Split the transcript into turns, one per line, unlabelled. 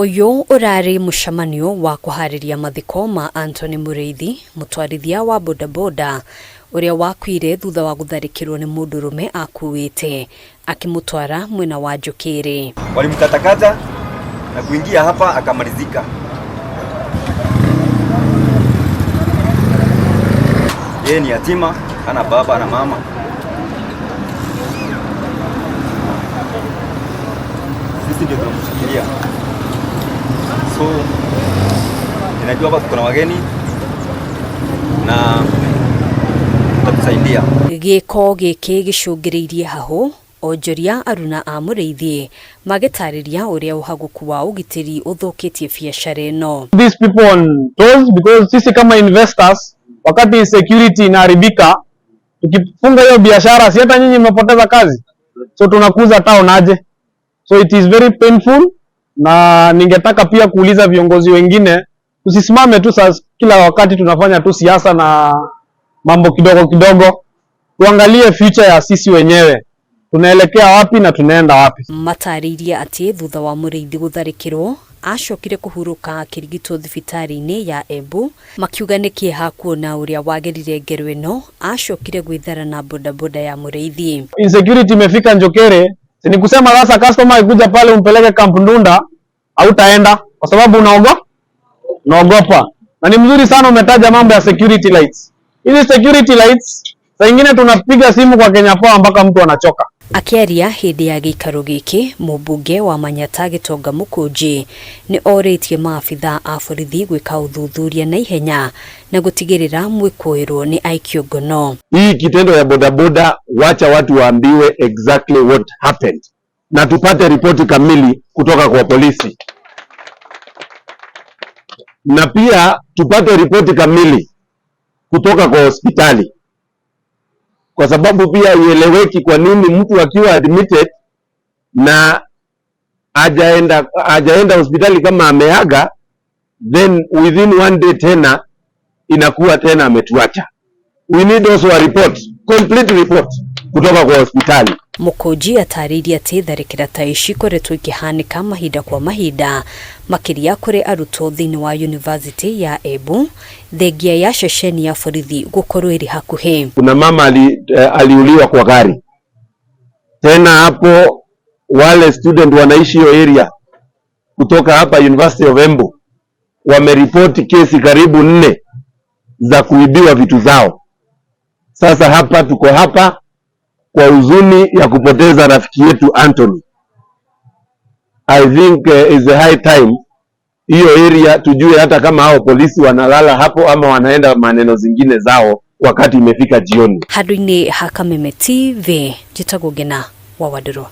Ũyũ ũrarĩ mũcemanio wa kũharĩria mathiko ma Anthony Mũrĩithi, mũtwarithia wa bodaboda ũrĩa wakuire thutha wa gũtharĩkĩrwo nĩ mũndũrũme akuĩte akĩmũtwara mwena wa Njũkĩrĩ.
Walimkatakata na kuingia hapa akamalizika. Yeye ni yatima, hana baba na mama. Sisi ndio tunamshikilia. So ninajua hapa tuko na wageni na mtatusaidia.
Gĩko gĩkĩ gĩcũngĩrĩirie hahũ onjoria aruna a Mũrĩithi magĩtarĩria ũrĩa ũhagũku wa ũgitĩri ũthũkĩtie biacara ĩno.
These people on toes because sisi kama investors, wakati security inaharibika, tukifunga hiyo biashara, si hata nyinyi mmepoteza kazi? So tunakuza town aje? So it is very painful, na ningetaka pia kuuliza viongozi wengine, tusisimame tu sasa kila wakati tunafanya tu siasa na mambo kidogo kidogo, tuangalie future ya sisi wenyewe, tunaelekea wapi na tunaenda wapi.
Matarĩirie atĩ thutha wa Mũrĩithi gũtharĩkĩrwo acokire kũhurũka akĩrigitwo thibitarĩ-inĩ ya Embu, makiuga nĩ kĩeha kuona ũrĩa wagerire ngero ĩno acokire gwĩthara na bodaboda ya Mũrĩithi.
Insecurity imefika Njokere, si ni kusema sasa customer akikuja pale umpeleke Camp Ndunda, hautaenda kwa sababu unaogopa. Na ni mzuri sana umetaja mambo ya security lights. Hizi security lights saa ingine tunapiga simu kwa Kenya Power mpaka mtu anachoka.
Akĩaria hĩndĩ ya gĩikaro gĩkĩ, mũmbunge wa Manyata Gĩtonga Mũkũnji nĩ orĩtie maabitha a borithi gwĩka ũthuthuria na ihenya na gũtigĩrĩra mwĩkũĩrwo nĩ aikio ngono.
Hii kitendo ya bodaboda, wacha watu waambiwe exactly what happened na tupate ripoti kamili kutoka kwa polisi, na pia tupate ripoti kamili kutoka kwa hospitali, kwa sababu pia ieleweki kwa nini mtu akiwa admitted na hajaenda hospitali kama ameaga, then within one day tena inakuwa tena ametuacha. We need also a report, complete report kutoka kwa hospitali.
Mũkũnji atarĩirie atĩ tharĩkĩra ta ici ikoretwo ikĩhanĩka mahinda kwa mahinda, makĩria kũrĩ arutwo thĩinĩ wa University ya Embu, thengia ya ceceni ya borithi gũkorwo ĩrĩ hakuhĩ.
Kuna mama aliuliwa kwa gari tena hapo. Wale student wanaishi hiyo area kutoka hapa University of Embu wameripoti kesi karibu 4 za kuibiwa vitu zao. Sasa hapa tuko hapa kwa huzuni ya kupoteza rafiki yetu Anthony. I think is a high time hiyo area tujue hata kama hao polisi wanalala hapo ama wanaenda maneno zingine zao wakati imefika jioni.
Handũ-inĩ ha Kameme TV, njĩtagwo Ngena wa Wanderũ.